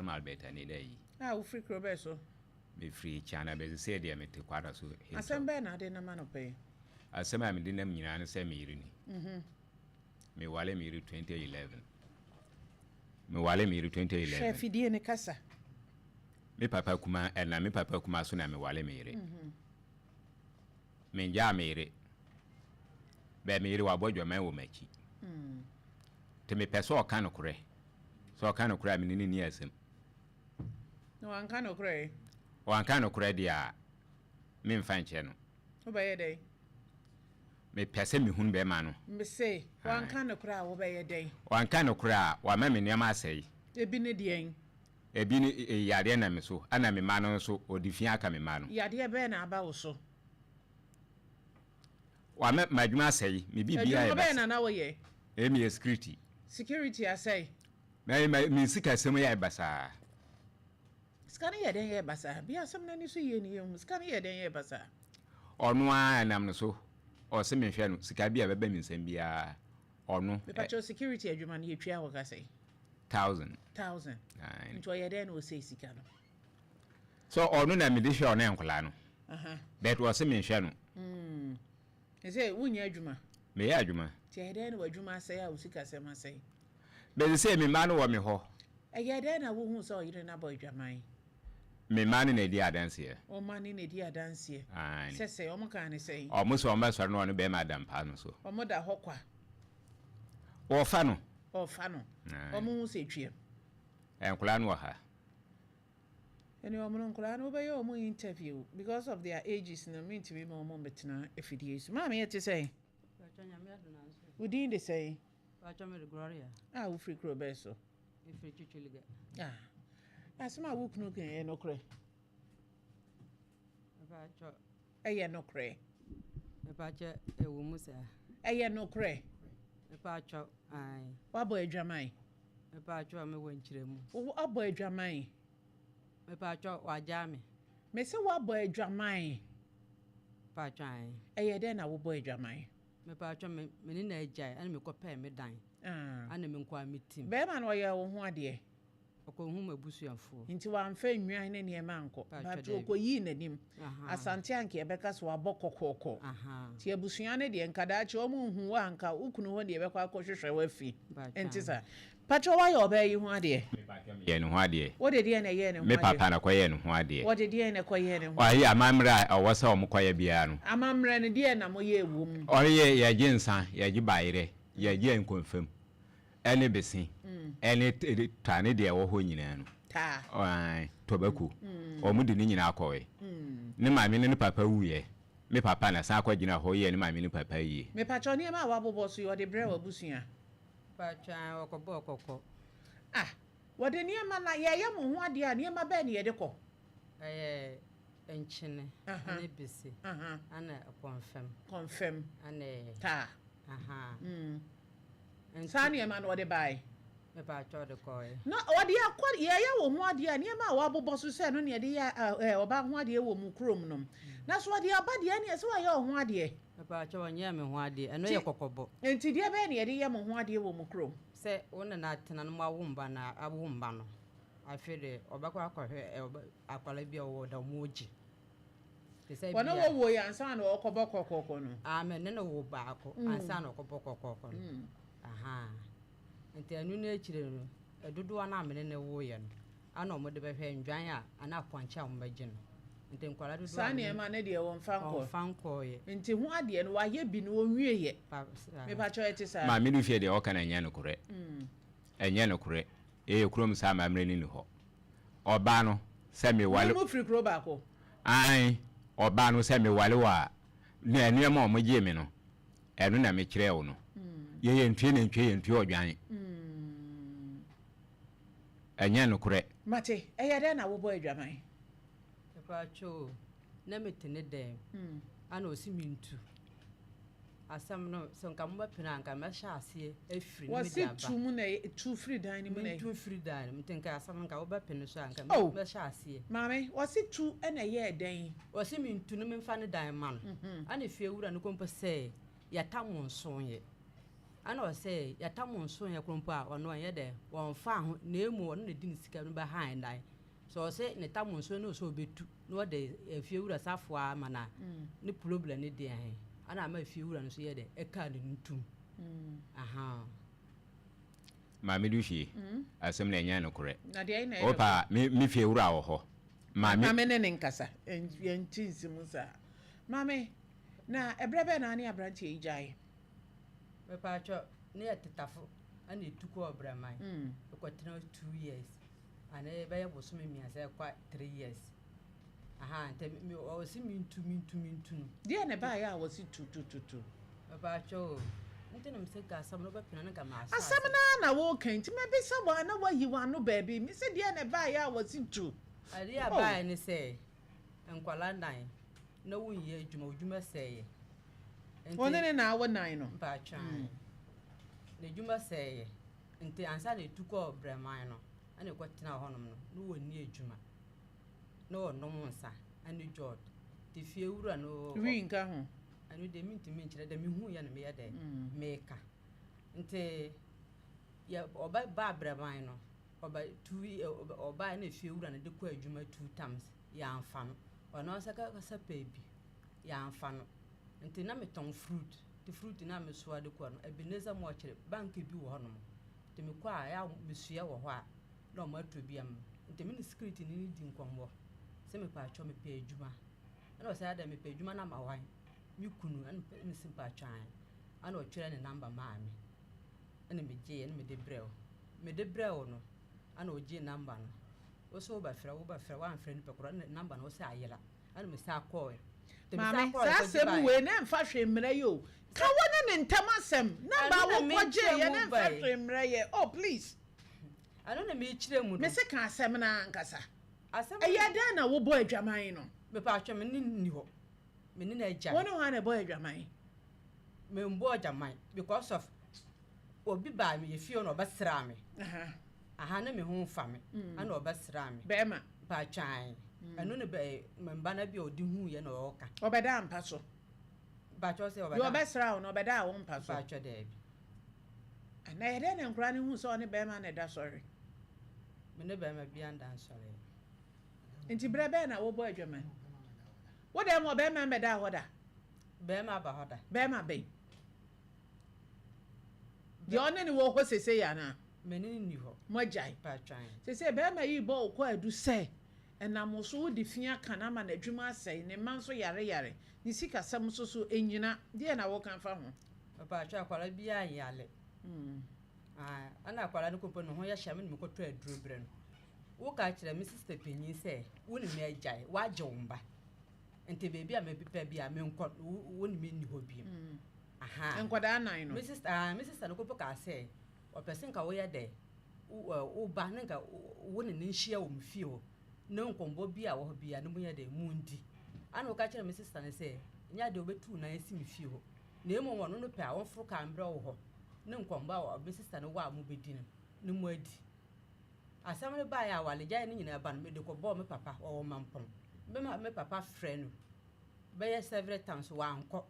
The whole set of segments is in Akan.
Yɛfrɛ me Albert Anida-Ayi. A wofiri kuro bɛn so? Mefiri Kyiana bɛ sesei deɛ mete Kwada so Hilltop. Asɛm bɛn na wode nam anɔpa yi? Asɛm a mede nam nyinaa ne sɛ me yere ni. Meware me yere 2011. Meware me yere 2011. Hwɛ afidie no kasa. Me papa kuma ɛnam me papa kuma so na meware me yere. Mengyaa me yere. Bɛ me yere wabɔ dwaman wɔ m'akyi. Nti mepɛ sɛ ɔka nokorɛ. Sɛ ɔka nokorɛ a me ne no nni asɛm. Na wanka nokorɛ ɛ? Wanka nokorɛ deɛ a, memfa nkyɛ no. Wobɛyɛ dɛn? Mepɛ sɛ mehunu bɛrima no. Mese, wanka nokorɛ a wobɛyɛ dɛn? Wanka nokorɛ a, wama me nneɛma asɛe. Ebi ne deɛn? Ebi ne, yadeɛ nam me so, ɛna me mma no nso, wɔde fi aka me mma no. Yadeɛ bɛn na aba wo so? Wama m'adwuma asɛe, me biribiara ayɛ Adwuma bɛn na na woyɛ? Ee, meyɛ security. Security asɛe? Me, me, me sikasɛm yɛ basaa. Sika no yɛ dɛn yɛ basaa? Bia asɛm no ani so yie ne yɛnhu. Sika no yɛ dɛn yɛ basaa? Ɔno ara ɛnam no so, ɔse menhwɛ no, sika bi a ɛbɛba me nsam biara, ɔno. Mepakyɛw security adwuma no yɛtua wo ka sɛn? Thousand. Thousand. Aane. Nti ɔyɛ dɛn na ɔsɛe sika no? So ɔno na mede hwɛ ɔne nkwadaa no. But ɔse menhwɛ no. Mm. Ɛsɛ wonyɛ adwuma? Meyɛ adwuma. Nti ɛyɛ dɛn na w'adwuma asɛe a wo sikasɛm asɛe? Mese sɛ me mma no wɔ me hɔ. Ɛyɛɛ dɛn na wohuu sɛ ɔyere no abɔ adwaman? Me mma no na ɛdi adanseɛ. Wo mma no na ɛdi adanseɛ? Aane. Sɛ sɛn? Wɔn kaa no sɛn? Wɔn se wɔbɛsɔre na wɔne barima ada mpa no so. Wɔn da hɔ kwa. Wɔfa no. Wɔfa no. Aane. Wɔn hu sɛ ɛtwam. Nkwadaa no wɔ ha. Ɛne wɔn no nkwadaa no wobɛyɛ wɔn interview because of their ages no mentumi ma wɔn mmɛtena afidie yi so. Maame ɛte sɛn? Wo din de sɛn? Pacho me de Gloria. A wofiri kuro bɛn so? Mefiri Twitwiliga. Ah, asɛm a wo kunu ka ɛyɛ nokorɛ? Pacho. Ɛyɛ nokorɛ? Pacho ɛwɔ mu saa. Ɛyɛ nokorɛ? Pacho ae. Wabɔ adwaman? Pacho mewɔ nkyerɛmu. Wabɔ adwaman? Pacho wagyaa me. Mese wabɔ adwaman? Pacho ae. Ɛyɛ dɛn na wobɔ adwaman? Mepaatwɔ me me ne no agyae ɛna mekɔ pɛɛ me dan ɛna me nkoaa me tim. Bɛɛma no ɔyɛɛ wo ho adeɛ? Ɔkɔ huu m'abusuafoɔ. Nti wamfa nnwan ne nneɛma ankɔ but ɔkɔ yii n'anim. Asante anka yɛbɛka sɛ wabɔ kɔkɔɔkɔ. Nti abusua no deɛ nka daakye wɔn nhu wo a nka wo kunu hɔ na yɛbɛkɔ akɔ hwehwɛ wo afi. Ɛnte saa? Patrɔ woayɛ ɔbaa yi ho adeɛ? Me patrɔ meyɛɛ ne ho adeɛ. Wode deɛn na ɛyɛɛ ne ho Me adeɛ? papa na kɔyɛɛ ne ho adeɛ. Wɔde deɛn na ɛkɔyɛɛ ne ho? Ɔyɛ amammerɛ a ɛwɔ sɛ wɔn kɔyɛ biara no. Amammerɛ no deɛn na moyɛɛ wɔ mu? Ɔyɛ yɛgye nsa, yɛgye bayerɛ, yɛgye nkonfam, ɛne bese, ɛne ta ne deɛ ɛwɔ hɔ nyinaa no. Taa. Ae, tobacco. Wɔn de ne nyinaa kɔɛ. Ne maame ne ne papa wuiɛ. Me papa na san kɔgyina hɔ yɛɛ ne maame ne papa yie. Mepakyɛw nneɛma a woabobɔ so yi ɔde brɛɛ w'abusua? Paatwɔ ae wɔkɔ bɔɔ kɔkɔ. Ah wɔde nneɛma na yɛyɛ mo ho adeɛ a nneɛma bɛn na yɛde kɔ? Ɛyɛ nkyene ne bese ɛna kɔnfɛm. Kɔnfɛm. Ɛna. Taa. Ahaa. Saa nneɛma no wɔde bae? Mepaatwɔ ɔde kɔɔɛ. Na wɔde akɔ yɛyɛ wo ho adeɛ a nneɛma a wɔabobɔ so sɛ ɛno na yɛde yɛ ɔbaa ho adeɛ wɔ mo kurom no na so wɔde aba deɛ ɛneɛ sɛ wɔayɛ wo ho adeɛ. Mepaakyɛw ɔnyɛɛ me ho adeɛ, ɛno yɛ kɔkɔbɔ. Nti deɛ bɛn na yɛde yɛ mo ho adeɛ wɔ mo kurom? Sɛ wo ne no atena na moawo mma na awo mma no, afei de ɔbɛkɔ akɔhwɛ ɛ akwadaa bi a ɔwɔ da wɔn gye. Te sɛ Wɔne bia. wo woe ansa na ɔrekɔbɔ kɔkɔkɔ no? Ah, me ne no wo baako ansa na ɔkɔbɔ kɔkɔkɔ no. Ahaa. Nti ɛno no akyire no, dodoɔ no a me ne no woeɛ no, ana wɔde bɛhwɛ ndwan a anaa apɔnkye a wɔbɛgye no. Nti nkwadaa dodoɔ Saa a me ne nneɛma no deɛ wɔmfa nkɔ. Wɔmfa nkɔeɛ. Nti ho adeɛ no wayɛ bi no ɔnwieɛ. Pa saa. Mepakyɛw ɛte saa? Maame no fie deɛ ɔka no ɛnyɛ nokorɛ. Ɛnyɛ nokorɛ. Yɛyɛ kurom saa amammerɛ no nni hɔ. Ɔbaa no sɛ meware. Mo mo firi kuro baako? Aane, ɔbaa no sɛ meware wo a, na nneɛma a wɔgyee me no, ɛno na mekyerɛɛ wo no. Yɛ yɛntue nantwie, yɛntue ɔdwan. Ɛnyɛ nokorɛ. Mate, ɛyɛ dɛn na wobɔ adwaman? Mepaakyɛw o, na mete ne dan mu, ana ɔse mentu. Asɛm no, sɛ nka mobɛpene a, nka mɛhyɛ aseɛ afiri na mede aba. Wɔse tu mu na tu firi dan no mu na. Mentu mfiri dan no mu, nti nka asɛm no nka wobɛpene so a, nka Oh! mɛhyɛ aseɛ. Maame, wɔse tu na ɛyɛɛ dɛn? Wɔse mentu no memfa ne dan mma no. Ana fiewura no kɔ mpo sɛ yɛtam nsoeɛ. Ɛna ɔsɛ yɛtam nso yɛ koro mpo a ɔno ɔnyɛ dɛ wɔmfa ho na emu ɔno na di ne sika no bɛhan dan. So ɔsɛ ne tam nso no sɛ ɔbɛtu na ɔde efie wura safoa ama na ne problem ne deɛ he ɛna ama efie wura no nso yɛ dɛ ɛkaa ne ntum. Aha. Maame du fie asɛm na ɛnyɛ nokorɛ. Na deɛ na ɛyɛ Wopa me fie wura wɔ hɔ. Maame Maame ne ne nkasa yɛnti nsi mu saa. Maame, na ɛberɛ bɛɛ na ne aberanteɛ yi gyae? Mepatwɔ ne yɛ tetafo ɛna etu kɔɔ Braman. Ɛkɔtena 2 years ana ɛbɛyɛ bosome 3 ɛkɔ 3 years. Aha, nti me ɔsi mi ntu mi ntu mi ntu no. Deɛ na ɛbaayɛ a wɔsi tu tu tu tu? Mepatwɔ o, nti na mesɛ ka asɛm no wobɛpena no nka maasɔ. Asɛm naa na wɔreka nti mɛbisa wɔn a na wɔayi wɔn ano baabi. Mesi deɛ na ɛbaayɛ a wɔsi tu? Adeɛ a baeɛ ne sɛ nkwala nan na wonyɛ adwuma, odwuma sɛeɛ. Wɔn ne na awo nan no? Mpatwa, n'adwuma sɛeɛ nti ansa na etu kɔɔ Brɛman no ɛna ɛkɔtena hɔnom no na wɔnni adwuma na wɔnom nsa ɛne jɔd nti fie wura no. Wi nka ho? Ɛno deɛ mentumi nkyerɛ dɛ mehu yɛ no meyɛ dɛ meka nti yɛ ɔba baa Brɛman no ɔba tu ɔbaa na fie wura no de kɔ adwuma two times, yɛamfa no. Ɔno nsa kasa pɛ bi yɛamfa no nti na metɔn fruit nti fruit na mesoa de kɔ no Ebenezer Mɔkyere bank bi wɔ hɔnom nti mekɔ a ɛyɛ a mesua wɔ hɔ a na ɔmo atɔ bi ama me nti me ne security ni no di nkɔmmɔ sɛ mepɛ mepɛ adwuma ɛna ɔsɛ adɛ mepɛ adwuma na ma wan me kunu ɛna mesi mpatwɔ an ɛna ɔtwerɛ ne number maa me ɛna megyeeɛ ɛna mede brɛ wo no ɛna ɔgyee number no wo sɛ wobɛfrɛ wobɛfrɛ woamfrɛ nipa korɔ ɛna number no wo sɛ ayera ɛna mesa kɔɔɛ. Maame, saa asɛm wei na mfa hwee mmerɛ yi o. Ka wo ne ne ntam asɛm number a wokɔgye yɛ ne mfa hwee mmerɛ yɛ. Oh, please. Ɛno na mekyerɛ mu no. Mese ka asɛm no ankasa. Ɛyɛ dɛn na wobɔ adwaman no? Mepatwɛ, me ne nni hɔ, me ne no agya. Wo ne hɔ a na ɛbɔ adwaman? Membɔ adwaman because of obi baa me yɛ fie na ɔbɛsraa me aha ne me ho mfa me ɛna ɔbɛsraa me. Bɛrima? Mpatwan, ɛno ne bɛ mba no bi a ɔde hu yɛ na ɔɔka. Ɔbɛda mpa so? Mpatwɛ sɛ ɔbɛda. Deɛ ɔbɛsra wo no, ɔbɛda wo mpa so? Mpatwɛ, daabi. Na yɛ dɛn na nkora no hu sɛ ɔne bɛrima na ɛda sɔre? Me ne bɛrima bi anda nsɔre. Nti berɛ bɛɛ na wobɔ adwaman? Wo dɛm wɔ bɛrima mbɛda hɔ da? Bɛrima aba hɔ da. Bɛrima bɛn? Deɛ ɔne ne wɔ hɔ sese yɛ anaa? Me ne nni hɔ. Mo agyae? Mpatwan. Sese bɛrima yi bɔ wo kɔ adu sɛ ɛnam wo so wode fi aka no ama n'adwuma asɛe, ne mma nso yareyare, ne sikasɛm nso so ɛnyina. Deɛ na woka fa ho? Mpatwa, akwara biara nyale. Ɛna akwara no kɔmpo ne ho yɛ hyɛ me ne mekɔtɔ aduro berɛ no woka kyerɛ me sister panyin sɛ wo ne me agyae, woagye wo mba nti baabi a mepɛ bi a menkɔ wo ne me nni hɔ bio. Aha. Nkwadaa nan no? Me sister no kɔmpo kaa sɛ ɔpɛ sɛ nka woyɛ dɛ wo ba ne nka wo ne ne nhyia wɔ me fie hɔ ne nkɔmbɔ bi a wɔ hɔ bia ne mu yɛ dɛ mu ndi. Ana woka kyerɛ me sister no sɛ nyɛ adeɛ wobɛtu nan asi me fie hɔ na mmom ɔno no pɛ a wɔmforo kaa mbrɛ wo hɔ ne nkɔmbɔ a me sister no wɔ a mobɛdi no ne mu adi. Asɛm no baeɛ a walegyaeɛ no nyinaa ba no mede kɔbɔɔ me papa ɔwɔ Mampɔn. Bɛma me papa frɛ no bɛyɛ several times wankɔ.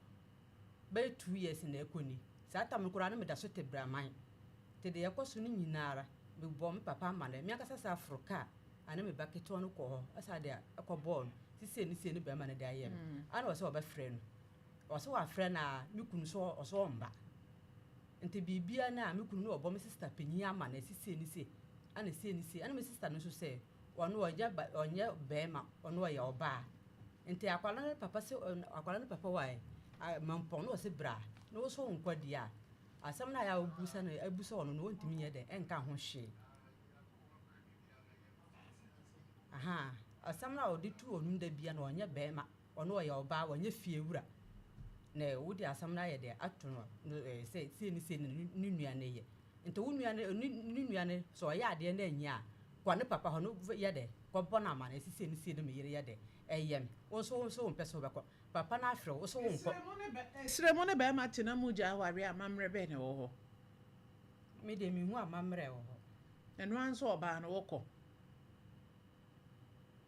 Bɛyɛ 2 years na ɛkɔ ni. Saa tam no koraa no meda so te Braman nti deɛ ɛkɔ so no nyinara mebɔ me papa ama no. Me ankasa sɛ aforo kaa ane me ba ketewa no kɔ hɔ ɛsa de ɛkɔbɔɔ no sisie ne sie ne bɛrima no de ayɛ no ana ɔsɛ ɔbɛfrɛ no ɔsɛ wafrɛ no a me kunu so ɔsɛ ɔmba nti biribia no a me kunu no ɔbɔ me sister panyin ama no ɛsisie ne sie ana sie ne sie ɛna me sister no nso sɛ ɔno ɔnyɛ ba ɔnyɛ bɛrima, ɔno ɔyɛ ɔbaa nti akwala no papa sɛ akwala no papa wɔ Mampɔn na ɔsɛ bra na wɔsɔ nkɔ deɛ a asɛm no a yɛ a wobusa no abusa ɔno no wɔntumi nyɛ dɛ ɛnka ho hwee. Aha, asɛm no a ɔde tu ɔnum da bia na ɔnyɛ bɛrima, ɔno ɔyɛ ɔbaa, ɔnyɛ fie wura na wode asɛm no ayɛ dɛ ato no sɛ sei ne sei ne ne nua no yɛ nti wo nua no ne nua no sɛ ɔyɛ adeɛ no anyi a kɔ ne papa hɔ no yɛ dɛ kɔbɔ no amane sɛ sei ne sei ne me yere yɛ dɛ ɛyɛ me. Wo nso wompɛ sɛ wobɛkɔ papa no afrɛ wo so wonkɔ. Serɛ mu ne bɛrima tena mu gya aware, amammerɛ bɛɛ na ɛwɔ hɔ? Me deɛ mehu amammerɛ wɔ hɔ. Ɛno ara nso ɔbaa no wokɔ?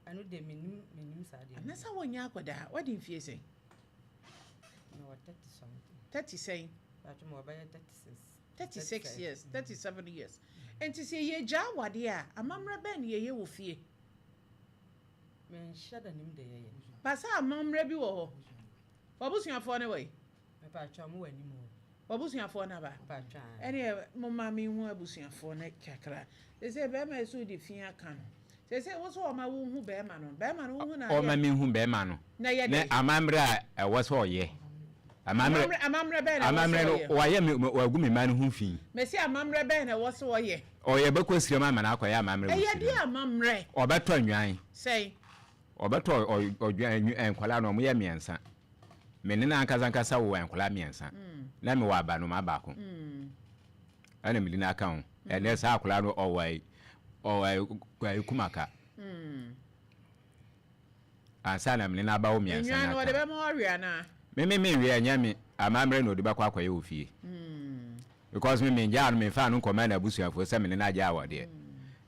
Ɛno deɛ menim saa deɛ. Ana sɛ wonyɛ akwadaa, wade mfie sɛn? Mewɔ 30 something. 30 sɛn? Atwom wɔbɛyɛ 36. 36 years, 37 years. Nti sɛ yɛgya awadeɛ a, amammerɛ bɛn ne yɛyɛ wɔ fie? Menhyɛ da nim de yɛyɛ. Pasa amammerɛ bi wɔ hɔ. Wabusuafoɔ ne wɔ Mepatwa mo wɔ anim hɔ. Wabusuafoɔ no aba? Mepatwa. Ɛneɛ momma menhu abusuafoɔ no kakra. Sɛ sɛ bɛrima yi so de fi aka no, sɛ sɛ wo so ɔma wohu bɛrima no, bɛrima no wohu no Ɔma adeɛ mehu bɛrima no na yɛ ne dɛ amammerɛ a ɛwɔ sɛ ɔyɛ. Amammerɛ amammerɛ bɛn na ɛwɔ sɛ amammerɛ no ɔyɛ? wayɛ me, wagu me mma no ho fi. Mɛsi amammerɛ bɛn na ɛwɔ sɛ ɔyɛ? Ɔyɛ bɛkɔ sirem ama no akɔyɛ amammerɛ wɔ Ɛyɛ deɛ sirem. amammerɛ Ɔbɛtɔ nnwan. Sɛn? Ɔbɛtɔ ɔdwan nkwadaa no, ɔmo yɛ mmiɛnsa. Me ne no ankasa ankasa wɔ nkwadaa mmiɛnsa na mewɔ abanoma baako ɛna mede no aka ho. Ɛnɛ saa akwadaa no ɔwɔ ayi, ɔwɔ ayi kumaka ansa na mene no aba wo mmiɛnsa Nnwan no no wɔde aka. Bɛma wawe anaa? Me nwie, ɛnyɛ me amammerɛ na ɔde bɛkɔ akɔyɛ wɔ fie because me mengyaa no, memfaa no nkɔma n'abusuafoɔ sɛ mene no agye awadeɛ.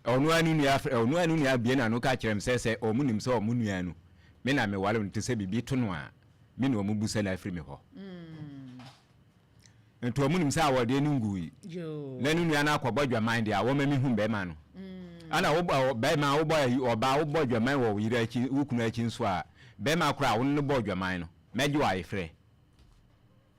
Ɔno ara ne nua frɛ, ɔno ara ne nua bue n'ano ka kyerɛ me sɛ ɔmo nim sɛ ɔmo nua no me na meware no, nti sɛ biribi to no a, me na ɔmo busa no afiri me hɔ. Nti ɔmo nim sɛ awadeɛ no ngui na ne nua no akɔbɔ dwaman deɛ a, wɔma mehu bɛrima no. Ɛna wobɔ bɛrima, wobɔ ayi, ɔbaa wobɔ dwaman wɔ wo yere akyi, wo kunu akyi nso a, bɛrima koraa a wo ne no bɔɔ dwaman no, mɛgye wo ayefrɛ.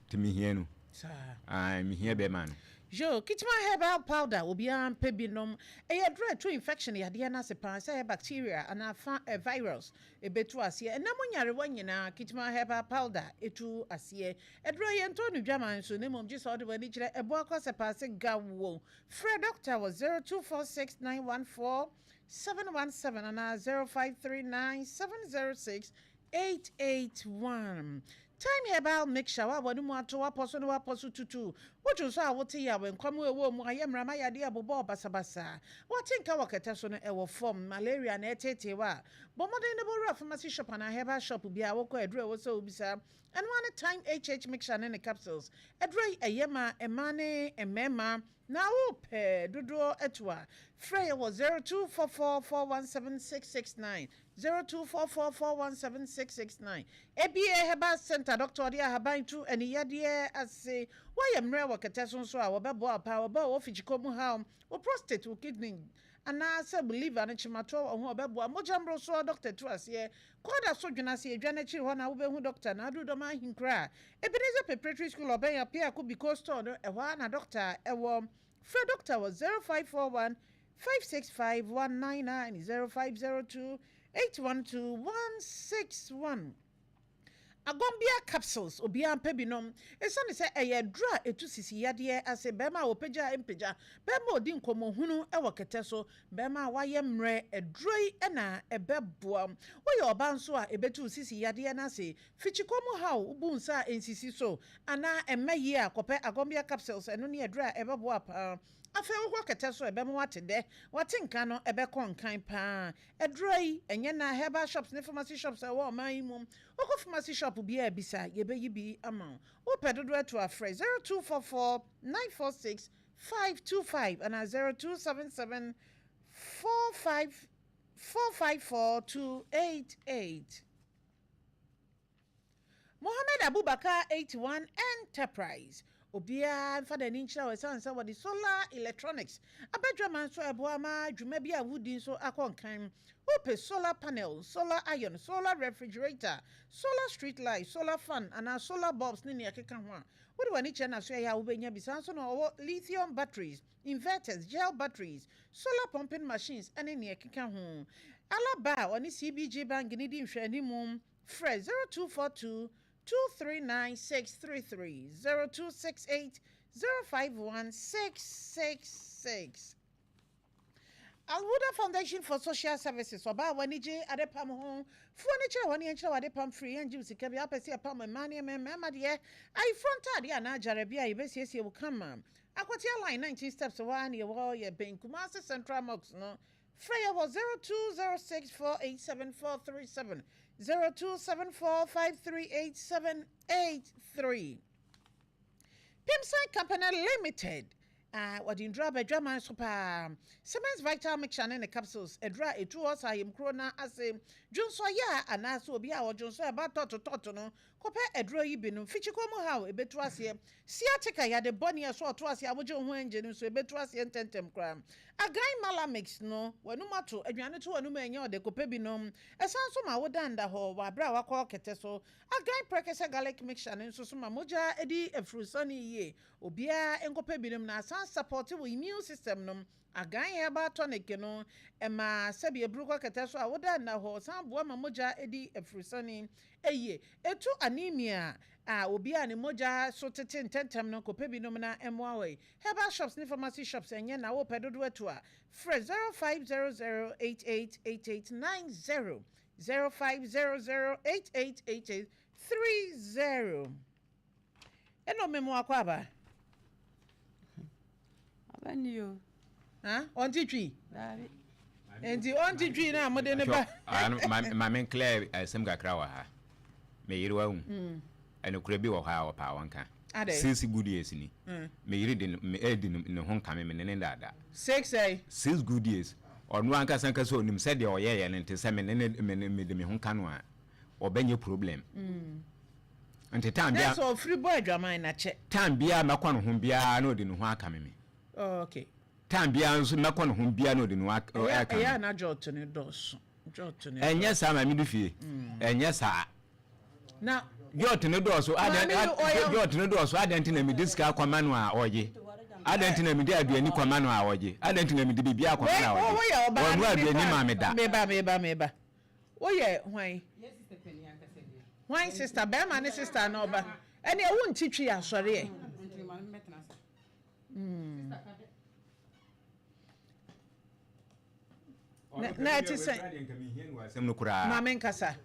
Nti mehia no. Saa. Ae, mehia bɛrima no. Yo, Kitima Herbal Powder, obiara mpɛ bi nom. Ɛyɛ aduru a ɛtu infection yadeɛ no ase paa, sɛ ɛyɛ bacteria anaa fa ɛ virus, ɛbɛtu aseɛ. Ɛnna mu nyarewa nyinaa, Kitima Herbal Powder ɛtu aseɛ. Aduro yi, yɛntɔn no dwaman so, na mmom gye sɛ wode w'ani kyerɛ ɛboa kɔ asɛpaase gawo. Frɛ dɔkta wɔ 0246 914 717 anaa 0539 706 881. Time Herbal Mixture wa wɔne mu ato wapɔ so ne wapɔ so tutu. Wodwo nso a wote yaw, nkɔm a ɛwɔ mu ayɛ mmarama yadeɛ ɛbobɔ basabasa. Woate nka wɔ kɛtɛ so no ɛwɔ fam, malaria na ɛtetee wa. Bɔ mmɔden na bɔwura pharmacy shop anaa herbal shop bi a wokɔ aduru a ɛwɔ sɛ wobisa. Ɛno ara ne Time HH Mixture ne ne capsules. Aduro yi ɛyɛ ma mmaa ne mmarima, na wopɛ dodoɔ atu a, frɛ yɛ wɔ 0244 417 669, 0244 417669. ABA Herbal Center, Dr. ɔde ahaban tu aniyadeɛ ase. Woayɛ mmerɛ wɔ kɛtɛ so nso a, wɔbɛboa paa. Wɔbɛ wɔ fikyikɔ mu haw, wo prostate, wo kidney anaasɛ wo liver no kyematoɔ wɔ ho, ɔbɛboa. Mogya mmorosoɔ, Dr. tu aseɛ. Kɔda so dwena ase adwa n'akyiri hɔ na wobɛhu Dr. Na aduru dɔm ahenkura a Ebenezer Preparatory School, ɔbɛn Apiako Biko store no, ɛhɔ a na Dr. ɛwɔ. Frɛ Dr. wɔ 0541 565 199, 0502 812 161. Agombia Capsules, obiara mpɛ bi nom ɛsiane sɛ ɛyɛ aduru a ɛtu sisi yadeɛ ase. Bɛrima a wɔpagya mpagya, bɛrima a ɔdi nkɔmmɔhunu wɔ kɛtɛ so, bɛrima a wayɛ mmerɛ, aduro yi na ɛbɛboa. Woyɛ ɔbaa nso a, ɛbɛtu sisi yadeɛ no ase. Fikyikɔ mu haw, wobu nsa a ɛnsisi so anaa ɛmma yie a, kɔpɛ Agombia Capsules, ɛno ne aduro a ɛbɛboa paa. Afei wokɔ kɛtɛ so, ɛbɛma wate dɛ, wate nka no ɛbɛkɔ nkan paa. Aduro yi ɛnyɛ na herbal shops ne pharmacy shops a ɛwɔ ɔman yi mu. Wokɔ pharmacy shop biara bisa, yɛbɛyi bi ama wo. Wopɛ dodoɔ ato afrɛ 0244 946 525 anaa 0277 45 454 288. Mohammed Abubakar 81 Enterprise, obiara mfa n'ani nkyerɛ wɔ ɛsiane sɛ wɔde solar electronics abadwama nso ɛboa ma dwuma bi a wodi nso akɔ nkan. Wopɛ solar panel, solar iron, solar refrigerator, solar street light, solar fan anaa solar bulbs ne nea ɛkeka ho a, wode w'ani kyerɛ n'aso ɛyɛ a wobɛnya bi. Saa nso na ɔwɔ lithium batteries, inverters, gel batteries, solar pumping machines ne nea ɛkeka ho. Alaba a ɔne CBG Bank ne di nhwɛanimu, frɛ 0242 239633, 0268 051 666. Alwuda Foundation for Social Services, ɔbaa w'ani gye adepam ho fuo no, kyerɛ wɔne yɛnkyerɛ w'adepam firi. Yɛngye wo sika bi. Apɛ sɛ yɛpam mmaa ne mmarima deɛ, ayeforɔ ntadeɛ anaa agyarɛ bi a, yɛbɛsiesie wo kama. Akwatia Line 19 steps hɔ a ne yɛwɔ, yɛ bɛn Kumase Central Mosque no. Frɛ yɛ wɔ 0206 487 437, 0274 538 783. Pimsan Company Limited. Ah, wɔde nnuru aba adwaman so paa. Siemens Vital Mixture ne ne capsules, aduru a etu ɔsa ayamkuro no ase, dwonsɔyaa anaasɛ obi a ɔdwonsɔ a ɛba tɔto tɔto no, kɔpɛ aduro yi bi nom. Fikyikɔ mu haw, ebetu aseɛ. Sciatica, yade bɔne a ɛso ɔto aseɛ a wogye wo ho ɛngye no nso, ebetu aseɛ ntɛmntɛm koraa. Agan Malamix no, w'anum ato, aduane to w'anum a ɛnyɛ ɔdɛ, kɔpɛ bi nom. Ɛsan nso ma wo da nda hɔ wɔ aberɛ a wakɔ kɛtɛ so. Agan Prɛkɛsɛ Garlic Mixture no nso so ma mogya di afurusane yie. Obiara nkɔpɛ binom na asan sapɔte wo immune system no. Agan herbal tonic no, ɛma sɛbi aburu kɔ kɛtɛ so a woda nna hɔ, ɔsan boa ma mogya di afurusane yie. Ɛtu anemia a obi a ne mogya so tete ntɛntɛm no kɔpɛ binom na ɛmmoa wo. Herbal shops ne pharmacy shops ɛnyɛ na wopɛ dodoɔ atu a, frɛ 0500 888890, 0500 888830. Ɛna ɔmɛ mu akɔ aba. Aba ni o. Ha? Ɔnte twi? Daabi. Nti ɔnte twi na mode ne ba. Ma me clear asɛm kakra wɔ ha. Me yere wahu. Ɛnokorɛ bi wɔ hɔ a ɔpɛ a ɔnka. 6 good years ni. Me yere de me ɛdi ne ho nkame me ne ne daadaa. 6 ɛyi? 6 good years. Ɔno ankasa ankasa ɔnim sɛ deɛ ɔyɛɛyɛ no nte sɛ me ne ne me mede me ho ka no a ɔbɛnyɛ problem. Nti time bia. Nɛsɛ ɔfiri bɔ adwaman na kyɛ. Time bia mɛkɔ ne ho biara na ɔde ne ho akame me. Oh okay. Time biara nso mɛkɔ ne ho biara na ɔde ne ho akame me. Ɛyɛ a na jɔt no dɔɔso. Jɔt no dɔɔso. Ɛnyɛ saa maame du fie. Ɛnyɛ saa. Na. Jɔt no dɔɔso adɛn jɔt no dɔɔso adɛn nti na mede sika akɔma no a ɔgye. Adɛn nti na mede aduani kɔma no a ɔgye. Adɛn nti na mede biribiara kɔma no a ɔgye. Ɔnoa aduani maa me da. Meba meba meba. Woyɛ hwan? Hwan sister? Bɛrima ne sister anaa ɔba? Ɛneɛ wo nte twi asɔre ɛ. Na ɛte sɛ maame nkasa.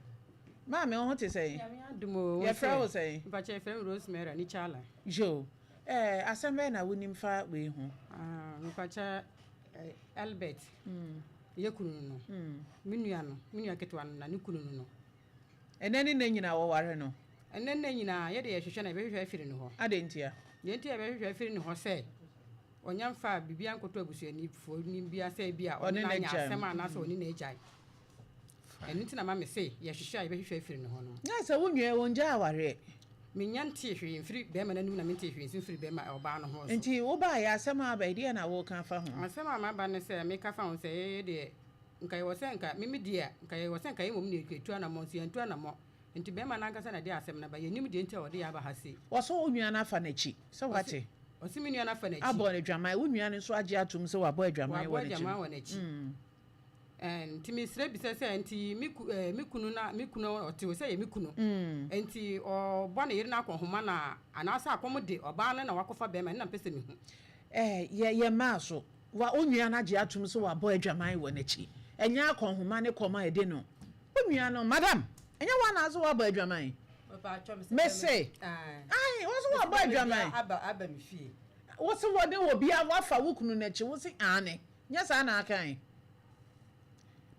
Maame wo ho te sɛn? Yɛfrɛ wo sɛn? Mpakyɛ yɛfrɛ me Rosemary Anichala. Yo, eh, asɛm bɛn na wonim fa wei ho? Ah, mpakyɛ Albert. Yɛ kunu no no. Me nua no, me nua ketewa no na ne kunu no no. Ɛnnɛ ne nnɛ nyinaa wɔware no? Ɛnnɛ nnɛ nyinaa, yɛ deɛ yɛhwehwɛ no a, yɛbɛhwehwɛ afiri ne hɔ. Adɛn ntia? Deɛ nti a yɛbɛhwehwɛ afiri ne hɔ sɛ, ɔnya mfaa biribiara nkɔtɔ abusuanifoɔ nim biara sɛ ebia ɔne no anya asɛm anaasɛ ɔne no agyae. Ɛno nti na ma me se yɛhwehwɛ a yɛbɛhwehwɛ afiri ne hɔ no. Na sɛ wo nua yi, ɔngyae awareɛ? Mennya ntee hwee mfiri barima no anom na mentee hwee nso mfiri barima, ɔbaa no ho nso. Nti wobaeɛ, asɛm a aba yi, deɛn na woreka afa ho? Asɛm a maba ne sɛ, meka fa ho sɛ, yɛyɛ deɛ, nka yɛwɔ sɛ nka, me me deɛ, nka yɛwɔ sɛ nka yɛn mmom na yɛtu anammɔn, nso yɛantu anammɔn. Nti barima no ankasa na ɛde asɛm no aba, yɛnnim deɛ nti a ɔde yɛn aba ha sei. Ɔse wo nua no afa n'akyi, sɛ woate? Ɔse me nua no afa n'akyi. Abɔ no adwaman, wo nua no nso agye atom sɛ wabɔ adwaman wɔ n'akyi no. Wabɔ adwaman wɔ n'akyi. Nti mesrɛ bisa sɛ nti me ku eh, me kunu na me kunu ɔte hɔ sɛ yɛ me kunu nti ɔbɔ ne yere no akɔnhoma na anaasɛ akɔm de ɔbaa no na wakɔfa bɛrima no na mpɛ sɛ mehu. Eh, yɛ yɛ mmaa so wa wo nua no agye atom sɛ wabɔ adwaman wɔ n'akyi ɛnyɛ akɔnhoma ne kɔm a ɛde no wo nua no madam ɛnyɛ wo anaa sɛ wabɔ adwaman mese ae wo so wabɔ adwaman wo se wɔne obi a wafa wo kunu no akyi wo se aane Nyɛ saa na akae.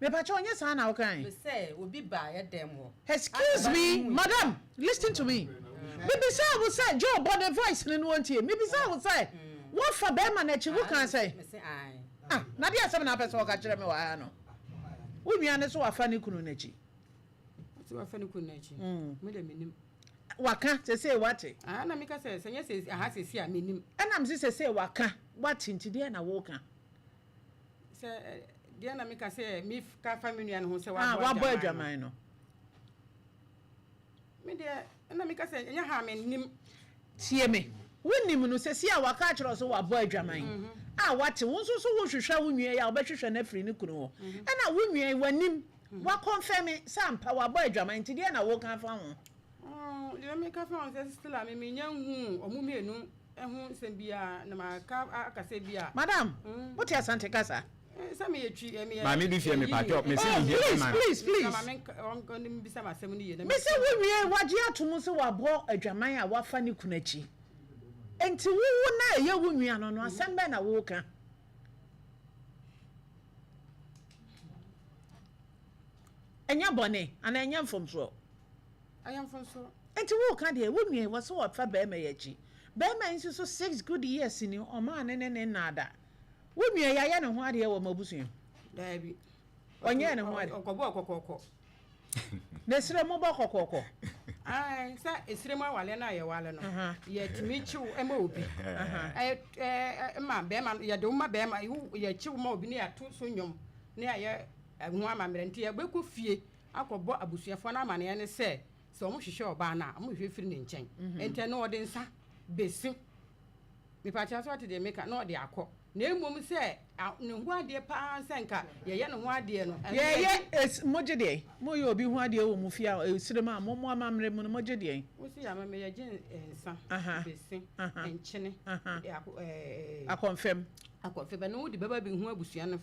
Mepakyɛw nyɛ saa na wokae. Me sɛ obi baa yɛ dɛm hɔ. Excuse me madam listen to me mebisaa wo sɛ Joe bɔ ne voice no na ɔntie mebisaa wo sɛ woafa bɛɛma no akyi wokaa sɛn ah na deɛ asɛm na apɛ sɛ ɔka kyerɛ me wɔ ha no wo nua no so wafa ne kunu no akyi. Ɔse wafa ne kunu no akyi me deɛ menim. Waka sesei wate. Ah na meka sɛ sɛ nyɛ sɛ aha sesei a menim. Ɛna mese sesei waka wate nti deɛ na woka. Sɛ deɛ na meka sɛ meka fa me nua no ho sɛ wabɔ adwaman no. Me deɛ ɛna meka sɛ ɛnyɛ ha menim. Tie me wonim no sesei a waka akyerɛ wo sɛ wabɔ adwaman a wate wo nso so wohwehwɛ wo nua yi a wobɛhwehwɛ no afiri ne kunu hɔ ɛna wo nua yi wanim wakɔnfɛme sɛ ampa wabɔ adwaman nti deɛ na woka afa ho. Deɛ meka fa ho sɛ still a me menya nhuu ɔmo mmienu ho nsɛm biara na maka aka sɛ bi a. Madam, wote Asante kasa? Sɛ meyɛ twi, meyɛ. Maame bi fie mepatwɔ mese Oh, mehia please, bɛma no. please, please. Maame ɔne mbisa m'asɛm no yie na Mese wo nua yi wagye ato mu sɛ wabɔ adwaman a wafa ne kunu akyi. Enti wo wo na ɛyɛ wo nua no no asɛm bɛn na woka? Ɛnyɛ bɔne anaa ɛnyɛ mfomsoɔ? Ɛyɛ mfomsoɔ. Enti woreka deɛ, wo nua yi, wɔse ɔfa barima yi akyi. Bɛrima yi nso so 6 good years ni, ɔmaa ne ne ne nnaada. Wo nua yi ayɛ ne ho adeɛ wɔ mo abusua mu? Daabi. Ɔnyɛɛ ne ho ade. Ɔkɔbɔɔ kɔkɔɔkɔ. Na esire mo bɔ kɔkɔɔkɔ? Ae, sɛ esire mu awale no a yɛwale no, yɛtumi kyew ma obi. Ma bɛrima no, yɛde wo ma bɛrima, yɛkyew ma obi na yɛato so nnwom na yɛayɛ ho amammerɛ. Nti yɛbɛkɔ fie akɔbɔ abusuafoɔ no amanneɛ ne sɛ, sɛ wɔhwehwɛ ɔbaa no a, wɔhwehwɛ firi ne nkyɛn. Nti ɛno ɔde nsa bɛsi. Mepakyɛw sɛ ɔte deɛ meka na ɔde akɔ na mmom sɛ ne ho adeɛ paa sɛ nka yɛyɛ ne ho adeɛ no ɛno Yɛyɛ yɛgye. es mogye deɛn? Moyɛ obi ho adeɛ wɔ mo fie a esrem a mo mo amammerɛ mu no mogye deɛn? Wo se amammerɛ yɛgye nsa, bese, nkyene, ako ɛɛ. Akɔnfɛm. Akɔnfɛm ɛno wode bɛba bɛhu abusua no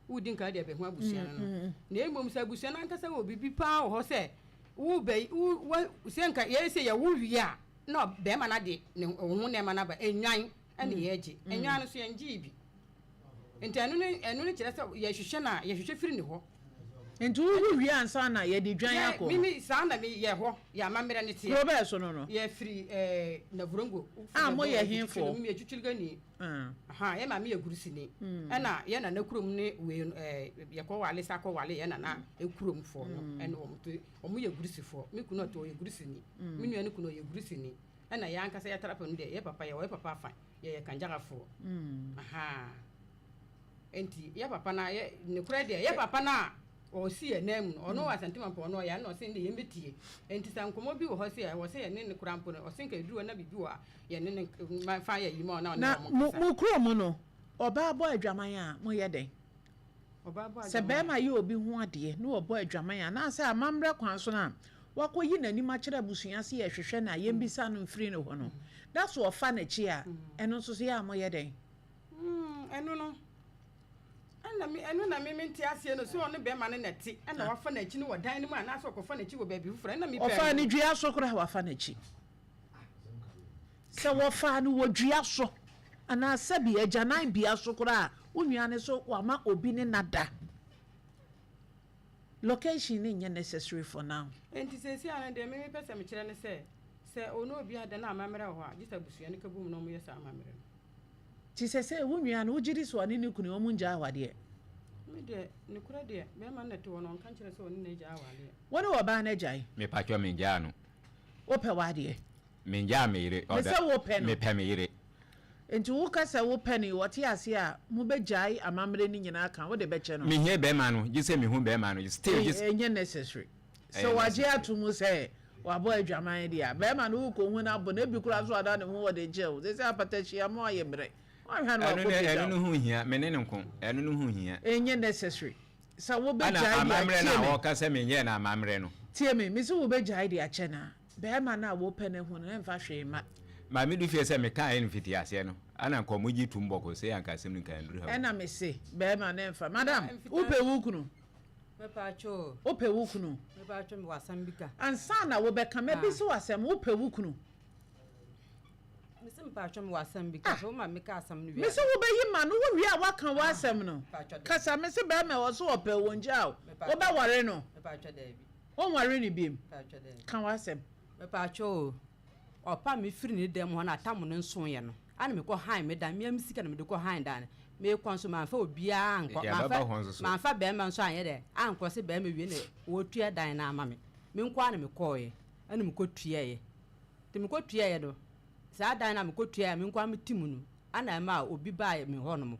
wodi nka de abɛhu abusua no no na mmom sɛ abusua no ankasa wɔ biribi paa wɔ hɔ sɛ wobɛ wo wo sɛ nka yɛyɛ sɛ yɛwo wie a na bɛrima no ade ne ho nneɛma no aba, nnwan na yɛgye. Nnwan no nso yɛngyee bi. Nti ɛno no ɛno no kyerɛ sɛ yɛhwehwɛ no a, yɛhwehwɛ firi ne hɔ. Nti wowu wie ansa na yɛde dwan akɔ? Mimi saa na me yɛ hɔ, yɛ amammerɛ no teɛ. Kuro bɛɛ so no no? Yɛfiri ɛɛ Navrongo. A moyɛ hefoɔ? Mimi yɛ Twitwirigani. Aha, yɛ maame yɛ Gurusini. Ɛna yɛ nana kurom ne wei no ɛɛ yɛkɔ wale sa kɔ wale yɛ nana kurom foɔ no ɛne wɔn to wɔn yɛ Gurusifoɔ. Me kunu ɔte ɔyɛ Gurusini. Me nua no kunu ɔyɛ Gurusini. Ɛna yɛn ankasa yɛ trapɛ no deɛ yɛ papa yɛwɔ yɛ papa afa yɛyɛ Kanjagafoɔ. Ahaa. Nti yɛ papa no yɛ nokorɛ deɛ yɛ papa no a ɔsi yɛn nan mu no ɔno wɔ Asante Mampɔn ɔno ɔyɛ ɛna ɔse ndɛ yɛn bɛtie. Nti sɛ nkɔmmɔ bi wɔ hɔ sɛ ɛwɔ sɛ yɛne no koraa mpo no ɔse nka ɛduru hɔ na biribi wɔ a yɛne no ma fa yɛ yi ma ɔna ɔne Na wɔn mo kasa. mo kurom no ɔbaa bɔ adwaman a moyɛ dɛn? Sɛ barima yɛ obi ho adeɛ na ɔbɔ adwaman anaasɛ amammerɛ kwan so no a, wakɔyi n'anim akyerɛ abusua sɛ yɛhwehwɛ no a yɛmmisa no mfiri ne hɔ no, na sɛ ɔfa n'akyi a, ɛno nso so yɛ a moyɛ dɛn? Ɛno no, ɛna me, ɛno na me mente aseɛ no, sɛ ɔne bɛrima no na ɛte, ɛna wafa n'akyi no wɔ dan no mu anaasɛ ɔkɔfa n'akyi wɔ baabi foforɔ, ɛna me pɛ Ɔfaa no dua so koraa wafa n'akyi. Sɛ wɔfaa no wɔ dua so anaa sɛbi agyanan bea so koraa a, wo nua no so wama obi ne no ada. Location no nyɛ necessary for now. Enti seesei ara no deɛ me mepɛ sɛ mekyerɛ ne sɛ, sɛ ɔne obi ada na amammerɛ wɔ hɔ a, gye sɛ abusua no ka bom na wɔyɛ saa amammerɛ no. Nti sɛsɛɛ wo nua no wogye di sɛ ɔne ne kunu yi wɔn ngyae awadeɛ? Me deɛ, nokorɛ deɛ, bɛrima no na ɛte hɔ no, ɔnka nkyerɛ sɛ ɔne no agyae awadeɛ. Wo ne ɔbaa no agyae? Mepakyɛw mengyaa no. Wopɛ w'adeɛ? Mengyaa me yere. Me sɛ wopɛ no. Mepɛ me yere. Nti woka sɛ wopɛ no yi, ɔte aseɛ a, mobɛgyae amammerɛ no nyinaa ka, wode bɛkyɛ no? Mehia bɛrima no, gye sɛ mehu bɛrima no, still gye sɛ. Ɛnyɛ necessary. Sɛ wagye ato mu sɛ wabɔ adwaman deɛ a, bɛrima no wokɔhu no abɔ no, ebi koraa nso ada ne ho wɔ de nkyɛn o. Seesei apatahyia mo ayɛ mmerɛ. Woanhwɛ a na Ɛno ne, wakɔpagya ɛno wo. no ho hia, me ne no nko, ɛno no ho hia. Ɛnyɛ necessary. Sɛ Ɛna wobɛgyae de a, amammerɛ no tie a me. wɔka sɛ menyɛɛ no amammerɛ no. Tie me, mese wobɛgyae de akyɛ no a, Barima no a wopɛ no ahu no, ɛmfa hwee mma. Maame du fie sɛ mekaeɛ no mfitiaseɛ no, ana nka ɔmo gye tom bɔkɔɔ sei anka asɛm no nka anduru ha o. Ɛna mese, barima no ɛmfa. Madam, wopɛ wo kunu? Mepatwo. Wopɛ wo kunu? Mepatwo, mewɔ asɛm bi ka. Ansa na wobɛka, mɛbisa wo asɛm, wopɛ wo kunu? Mese mepatwo mewɔ asɛm bi ka, sɛ woma meka asɛm no wie a. Mese wobɛyi ma no, wowie a woaka w'asɛm no. Kasa, mese barima ɛwɔ so ɔpɛ wo, ɔngyaa wo, wobɛware no? Mepatwo daabi. Wonware no biom. Ka w'asɛm. Mepaakyɛw o, ɔpam me firi ne dan mu hɔ na atam no nsoeɛ no, ana mekɔ han me dan, mea me sika na mede kɔ han dan no. Mekɔ nso mamfa obiara ankɔ, mamfa, mamfa bɛrima nso anyɛ dɛ, ankɔ se bɛrima wie na wɔtua dan no ama me. Me nko ara na mekɔeɛ, ɛna mekɔtuaeɛ. Nti mekɔtuaeɛ no, saa dan no a mekɔtuaeɛ a me nko ara mete mu no, ana ɛmaa obi baa me hɔnom.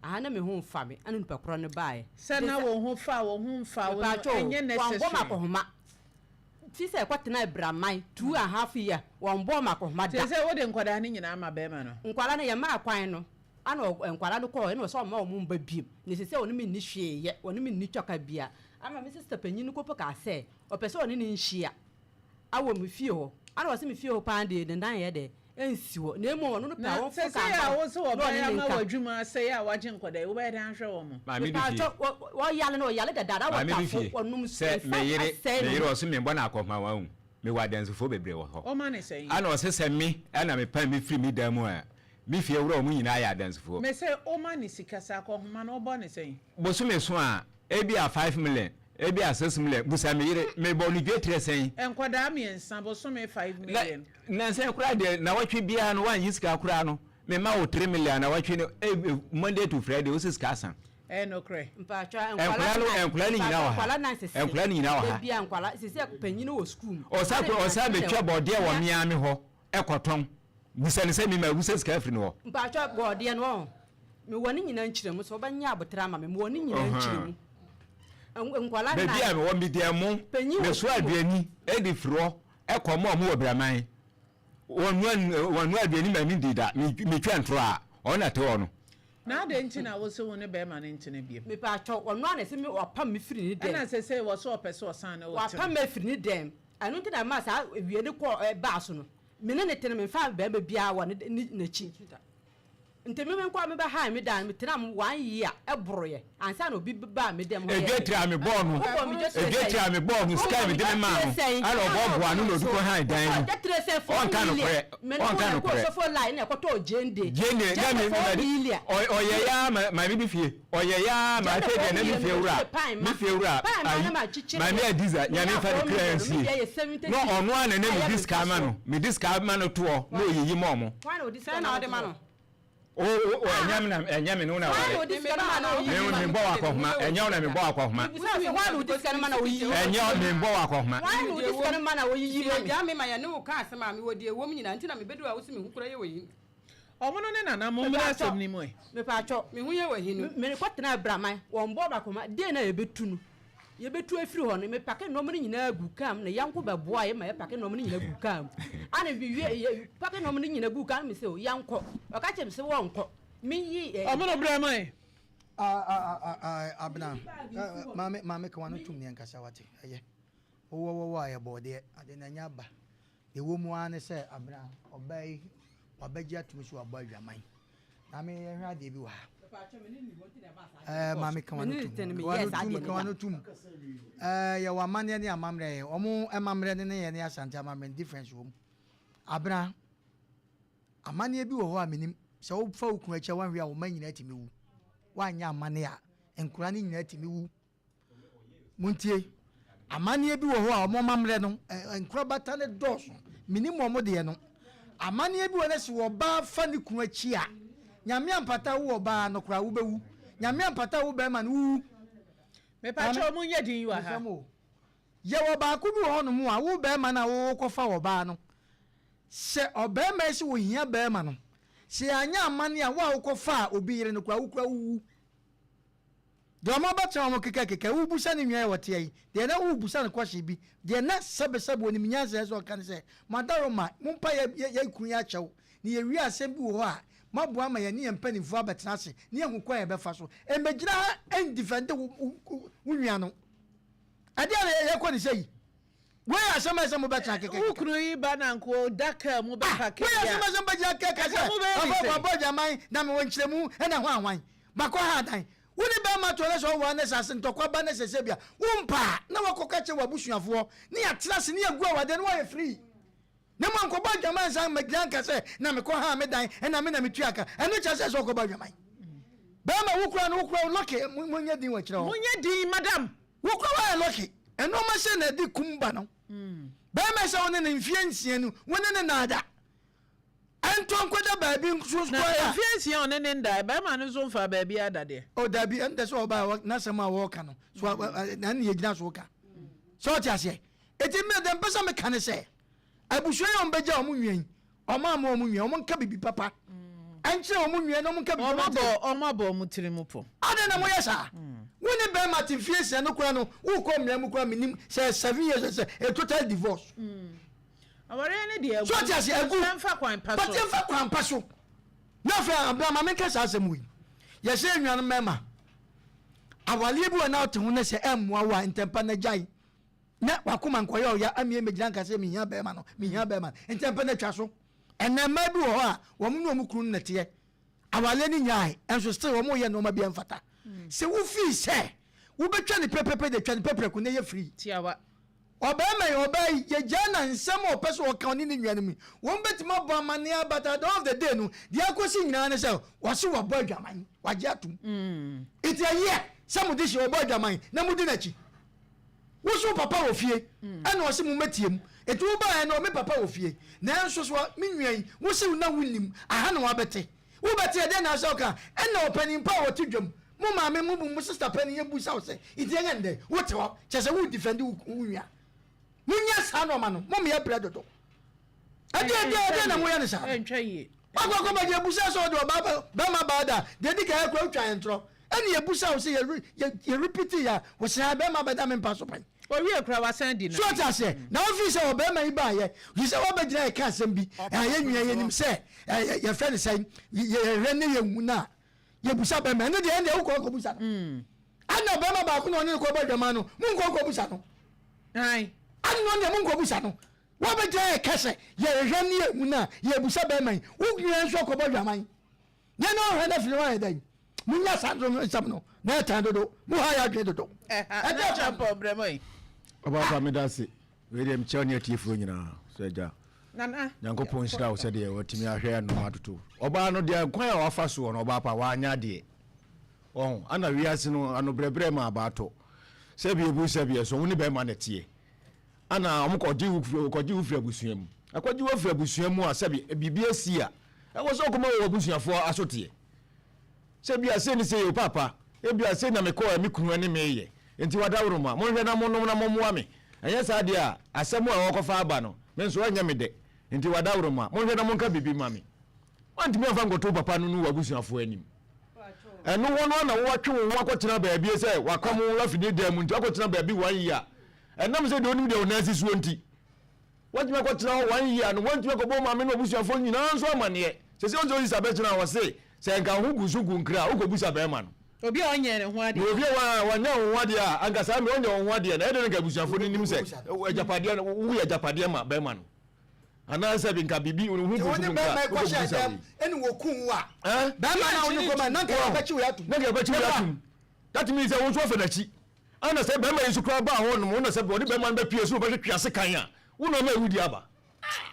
Aha na me ho nfa me, ɛna nipa korɔ no baeɛ. Sɛ na wo ho fa wo ho nfa wo no ɛnyɛ necessary. Wɔn bɔ me akɔhoma fi sɛ ɛkɔ tena Abraman 2 and half year wɔn bɔɔ me akɔhoma da. Seesei wode nkwadaa no nyinaa ama bɛɛma no. Nkwadaa no yɛ maa kwan no ɛna nkwadaa no kɔɔ ɛna ɔsɛ ɔmma wɔn mba biem na seesei ɔne me nni hwee yɛ ɔne me nni twaka bia ama me sister panyin no kɔpo kaa sɛ ɔpɛ sɛ ɔne ne nhyia awɔ me fie hɔ ana ɔse me fie hɔ paa deɛ ne nan yɛ dɛ ɛnsi hɔ na mmom ɔno no pɛ a Na wɔmforo sɛsɛi kaa a mma wo se na ɔne wɔbɛyɛ ne ama nka. w'adwuma asɛe a wagye nkɔdaa yi wobɛyɛ dɛn ahwɛ wɔn? Maame bi fie. Mepatwɔ wɔyale no ɔyale dadaada wɔ Maame bi tafo fie. ɔnom Sɛ nsa me yere, asɛe me ne yere ho. ɔse mebɔ no akɔhoma wahu. Mewɔ adansifoɔ bebree wɔ hɔ. Ɔma ne sɛn? Ana ɔse sɛ me ɛna mepam me firi me dan mu a, me fie wura wɔn nyinaa yɛ adansifoɔ. Mese woma ne sika sɛ akɔhoma no wobɔ ne sɛn? Bosome so a, ebia 5 million. Ebia 6 million. Busa me yere, mebɔ no dwetire sɛn? Nkwadaa mmiɛnsa, bosome 5 Na million. Nnansa yi koraa deɛ, nnawɔtwe biara no, woannye sika koraa no, mema wo 3 million nnawɔtwe no, Monday to Friday, wose sika asa. Ɛyɛ nokorɛ. Mpaatwa Nkwadaa no, nkwadaa no nyinaa wɔ ha. Nkwadaa nan sese. Nkwadaa no nyinaa wɔ ha. Ebia nkwadaa sese panyin wɔ sukuu mu. Ɔsa ɔsa bɛtwa bɔɔdeɛ wɔ mmea me hɔ ɛkɔtɔn. Busa no sɛ mema wusa sika afiri no hɔ. Mpaatwa bɔɔdeɛ no ɔn. Mewɔ ne nyinaa nkyerɛ mu sɛ wobɛnyɛ abotere ama me. Mewɔ ne nyinaa nkyerɛ mu. Nkwadaa nan. Baabi a mewɔ me deɛ mo Panyin wɔ meso sukuu mu. Aduani ɛde firi hɔ ɛkɔ mo a mo wɔ Braman. Wɔnoa aduani ma me di da. Metwa ntorɔ a ɔno na te hɔ no. Na adɛn nti na wose wo ne bɛrima no ntena biom? Mepaatwɔ, ɔno ara na ɛsɛ me wapam me firi ne dɛm. Ɛna sesei wɔ so ɔpɛ sɛ ɔsan ne wo tena. Wapam me afiri ne dɛm. Ɛno nti na ɛmaa saa wie no kɔɔ ɛbaa so no. Me ne no te no memfaa bɛrima biara wɔ ne n'akyi. Nti me me nkoa me bɛ hae me dan no me tenaa mu one year ɛboroeɛ ansa na obi baa me dɛm hɔ yɛɛ Edwa tiri a me bɔɔ no, Wobɔ me dwetire edwa sɛn? tiri a me bɔɔ no, sika a Wobɔ me me de me maa dwetire no, sɛn? ɛna ɔboaboa ano na ɔde kɔ han dan Wobɔ mu. dwetire sɛn? 4 Ɔnka million. nokorɛ, Me ne wo ɔnka na ɛkɔɔ nokorɛ. sofo line na ɛkɔtɔɔ gyende. Gyende, na Gyende me, 4 me, million. ɔyɛ yaa ma, maame bi fie, ɔyɛ yaa ma Gyende afei 4 deɛ na me million fie mede wura, kyere pan me ma. fie wura, Pan ma ayi, na makyekyere maame yɛ. Adiza, Nyame Menya mfa ne 4 kra million no, me nsie. deɛ yɛ 70 Na cedis. ɔno ara na na Ayɛ medi me sika ma mfasoɔ. no, mede sika ma no toɔ, na ɔyiyi ma ɔmo. Hwan na ɔdi sika Sɛn na ma ɔde no ma toɔ? no? O, o, o, ɛnyɛ me na, ɛnyɛ me ne wo na Hwan na ware. ɔdi sika no ma na Me, ɔyiyi ma me no? bɔ wɔ akɔhoma, ɛnyɛ wo na me bɔ wɔ akɔhoma. Mebisa sɛ hwan na ɔdi sika no ma na ɔyiyi ma no? Ɛnyɛ wo, me bɔ wɔ akɔhoma. Hwan na ɔdi sika no ma na ɔyiyi ma me? Gya me ma yɛne wo ka asɛm a mewɔ deɛ ɛwom nyinaa nti na mebɛduru a wo se me ho kura yɛ wɔ hi. Ɔmo no ne nana mo mmra asɛm no mu ɛ. Mepaatwɔ, Me ho yɛ wɔ hi no. Merekɔtena Abraman, wɔn bɔɔ me akɔhoma, day no a yɛbɛtu no, yɛbɛtu afiri hɔ no, mepake nnoɔma no nyinaa guu kaa mu na yɛnko bɛboa yɛ ma yɛpake nnoɔma no nyinaa guu kaa mu. Ana mewie yɛ pake nnoɔma no nyinaa guu kaa mu, mese o yɛnkɔ. Ɔka kyerɛ me sɛ wɔnkɔ. Meyi ɛ. Ɔmo no brɛ mo ɛ. Ah, ah, ah, ah, Abena, maame, maame, ka w'ano tom ne yɛnkasa wate. Ɛyɛ. Wowɔ wɔwɔ a yɛ bɔɔdeɛ. Ade na ɛnyɛ aba. Deɛ ɛwɔ mu ara ne sɛ Abena, ɔbaa yi, wabɛgye atom sɛ wabɔ adwaman. Na me yɛhwɛ adeɛ bi wɔ ha. Ɛɛ maame ka w'ano tom. Ka w'ano tom, ka w'ano tom. Ɛɛ yɛwɔ amanneɛ ne amammerɛ yɛ. Wɔn amammerɛ ne ne yɛ ne Asante amammerɛ no difference wɔ mu. Abena, amanneɛ bi wɔ hɔ a menim. Sɛ wofa wo kunu akyi a woanhwɛ a wo mma nyinaa tumi wu. Woanyɛ amanneɛ a, nkwadaa no nyinaa tumi wu. Montie. Amanneɛ bi wɔ hɔ a wɔn amammerɛ no, nkorabata no dɔɔso. Menim wɔn deɛ no. Amanneɛ bi wɔ no sɛ ɔbaa fa ne kunu akyi a, Nyame ampata wo ɔbaa no koraa wobɛwu. Nyame ampata wo bɛrima no wowu. Mepakyɛw monyɛ din wɔ ha. Yɛwɔ baako bi wɔ hɔnom a wo bɛrima no a wokɔfa ɔbaa no, sɛ ɔbarima yi sɛ ohia bɛrima no, sɛ yɛanyɛ amanneɛ a wo a wokɔfaa obi yere no koraa wo koraa wowu. Deɛ ɔmo abɛtena ɔmo kekakeka, wobusa ne nua yɛ ɔteɛ yi, deɛ na wobusa no question bi, deɛ na sɛbesɛbe onim nyansa yɛ sɛ ɔka ne sɛ, Madaroma, mompa yɛ yɛ yɛ kunu yi akyɛw, na yɛwie asɛm bi wɔ hɔ a, moaboa ama yɛne yɛn mpanimfoɔ abɛtena ase na yɛahu kwan a yɛbɛfa so. Mmɛgyina ha ndifɛnde wo wo wo nua no. Ɛdeɛn na yɛkɔ ne sɛ yi? Wei yɛ asɛm a ɛsɛ mobɛtena kekakeka. Wo kunu yi ba na nka ɔda kaa mu bɛpa Ah, wei yɛ asɛm a ɛsɛ mobɛgyina keka sɛ, ɔbɔ bɔ adwaman na mewɔ nkyerɛmu ɛna hwan hwan. Makɔ ha adan. Wo ne bɛrima to ne sɛ ɔwɔ ne sɛ ase ntɔkwa ba ne sɛ sɛ bia wo mpa a na wakɔka kyerɛ w'abusuafoɔ ne yɛatena ase ne yɛagu awadeɛ no woayɛ free. Na mmom ankɔbɔ adwaman nsan mmɛgyina nka sɛ na mekɔ ha me dan ɛna me na metua ka. Ɛno kyerɛ sɛ sɛ ɔkɔbɔ adwaman. Bɛrima wo kura no wo kura wo lɔke monyɛ din wɔ akyerɛ hɔ. Monyɛ din madam. Wo kura woayɛ lɔke. Ɛnoɔma sɛ na ɛde kum ba no. Bɛrima sɛ wo ne no mfeɛ 6 no wo ne no naada. Ɛntɔ nkɔda baabi nso Na koraa a. mfeɛ 6 a ɔne ne ndae, barima no nso mfaa baabi ada deɛ. Oh dabi, ɛnde sɛ ɔbaa n'asɛm a wɔreka no so na ɛne yɛgyina so ka. Sɛ ɔte aseɛ. Eti me deɛ mpɛ sɛ meka ne sɛ, abusua yi a wɔbɛgya wɔn nua yi, wɔn amma wɔn nua, wɔn nka bibi papa ɛnkyerɛ wɔn nua na wɔn nka bibi papa nkyerɛ. Wɔn abɔ wɔn tiri mu po. Adɛn na moyɛ saa? Wo ne bɛrima te mfeɛ 6 no koraa no, wokɔ mmara mu koraa menim sɛ 7 years sɛ a total divorce. Awareɛ no deɛ agu. So ɔte ase agu. Yɛmfa kwan pa so. But yɛmfa kwan pa so. Na afei abena ma menka saa asɛm wei. Yɛsɛ nnuanom mmarima. Awareɛ bi wɔ na ɔte ho ne sɛ ɛmmoa wo a ntɛmpa na gyae. Na wakoma nkɔyɛ ɔya amie mɛgyina nka sɛ mehia bɛrima no mehia bɛrima no ntɛmpa na atwa so. Ɛnɛ mmaa bi wɔ hɔ a wɔn ne wɔn kunu no nɛteɛ. Awareɛ no nyae nso still wɔn yɛ nneɛma bi ɛmfata. Sɛ wofii sɛ wobɛtwa ne pɛpɛpɛ de twa ne pɛprɛko na ɛyɛ free. Tiawa. Ɔbarima yi, ɔbaa yi, yɛgyaa na nsɛm a ɔpɛ sɛ ɔka ɔne ne nuanom yi, wɔn bɛtumi abɔ amanneɛ a but at the end of the day no, deɛ akɔsi nyinaa ne sɛ wɔse wabɔ adwaman, wagye atom. Nti ɛyɛ sɛ mode hyɛ ɔbɔ adwaman na modi n'akyi. Wo so wo papa wɔ fie ɛna ɔse mo mɛtie mu eti wo baeɛ no me papa wɔ fie nanso so me nua yi wo se na wo nim aha na wabɛte wo bɛte ɛdeɛn na asɛ ɔka ɛna ɔpanin pa a ɔte dwam mo maame mo mo sister panin yɛ busa wo sɛ nti ɛnyɛ ndɛ wo te hɔ kyɛ sɛ wo defend wo nua mo nyɛ saa nɔɔma no mo meyɛ brɛ dodo ɛdeɛ ɛdeɛ ɛdeɛ na mo yɛ no saa Wakɔ akɔba deɛ yɛbusa sɛ ɔde ɔbaa bɛrima baa da deɛ di kan akura wotwa yɛn ntorɔ ɛne yɛbusa wo sɛ yɛ yɛ repeat yɛ a wɔsɛ ha bɛrima bɛda me mpa so pɛn. Owie kura wasan di na. So ɔte aseɛ na wofii sɛ ɔbɛrima yi baayɛ yi sɛ wabɛgyina yɛ ka asɛm bi ɛa yɛ nua yɛnim sɛ yɛfrɛ no sɛn yɛhwɛ ne yɛhu no a yɛbusa bɛrima ɛno deɛ ɛndeɛ wokɔ nkɔbusa no ɛna bɛrima baako na ɔne no kɔbɔ adwaman no monkɔ nkɔbusa no ɛna ɔne deɛ monkɔbusa no Wobɛgyina yɛ ka sɛ yɛhwehwɛ ne yɛhu no a, yɛbusa bɛrima yi, wo nua nso ɔkɔbɔ dwaman. Yɛn na ɔhwɛ no afiri hɔ ayɛ dɛn? Munya saa nsɛm no na ɛtan dodo, mo ha yɛ adwene dodo. Ɛda kyampɔn brɛ mo yi. Ɔbaapa meda ase. Wei deɛ mekyia wo ne atiefoɔ nyinaa sɛ agya. Nana. Nyankopɔn nhyira wo sɛdeɛ watumi ahwɛ ɛnom atoto. Ɔbaa no deɛ kwan a wafa soɔ no ɔbaapa wanyɛ adeɛ. Ɔho ana wiase no ano brɛbrɛ ma abaatɔ. Sɛbi ebu sɛbi ɛso wo ne bɛrima na ɛteɛ. Ana wɔkɔgye wo firi wɔkɔgye wo firi abusua mu. Akɔgye wo afiri abusua mu a sɛbi biribi asi a, ɛwɔ sɛ ɔkɔma wɔ abusuafoɔ asoteɛ. Sɛ bi a sei ne sei o paapa, ebi a sei na mekɔɔ me kunu ne meyɛ, nti wadaworoma, monhwɛ na monom na mommoa me. Ɛnyɛ saa deɛ a, asɛm a ɔrekɔfa aba no, me nso ɛnyɛ me dɛ. Nti wadaworoma, monhwɛ na monka biribi ma me. Woantumi amfa ankɔto wo papa no ne w'abusuafoɔ anim. Ɛno hɔ no ara na woatwe wo ho akɔtena baabi sɛ wakam wo afi ne dan mu nti woakɔtena baabi one year. Ɛnam sɛ deɛ ɔnim deɛ wo nan si soɔ nti, woatumi akɔtena hɔ one year no, woantumi akɔbɔ wo maame ne w'abusuafoɔ nyinaa nso amaneɛ. Sɛ sɛ ɔsɛ ɔsisa bɛkyena a, ɔse sɛ nka wo ho gu so gu nkra a, wokɔbusa bɛrima no. Obi a ɔnyɛɛ ne ho adeɛ. Na obi a wanyɛ wo ho adeɛ a, anka saa mmerɛ ɔnyɛ wo ho adeɛ no, ɛyɛ dɛn na nka abusuafoɔ no nim sɛ agyapadeɛ no, woyɛ agyapadeɛ ma bɛrima no? Anaasɛ bi nka biribi, wo ho gu so gu nkra a, wokɔbusa wei. Ɛne wɔku wo a, bɛrima no a wo ne kɔma no, na nka yɛbɛkye wo atom. Na nka yɛbɛkye wo atom. That means sɛ wo nso woafa n'akyi. Ana sɛ bɛrima yi nso koraa baa hɔ nom, wo na sɛ ɔde bɛrima no bɛpue so na ɔbɛhwetwe ase kan a, wo na ɔma awudie aba.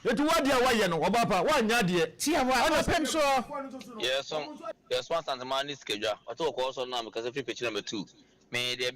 Enti wo adeɛ a woayɛ no, ɔbaa pa, woanyɛ adeɛ. Tia hɔ a, ɔpem soɔ. Yɛsom, yɛsom Asanteman ne Sikadwa. Ɔte kɔkɔɔ sɔre no a mekasa firi Pekyina mɛtu. Me deɛ.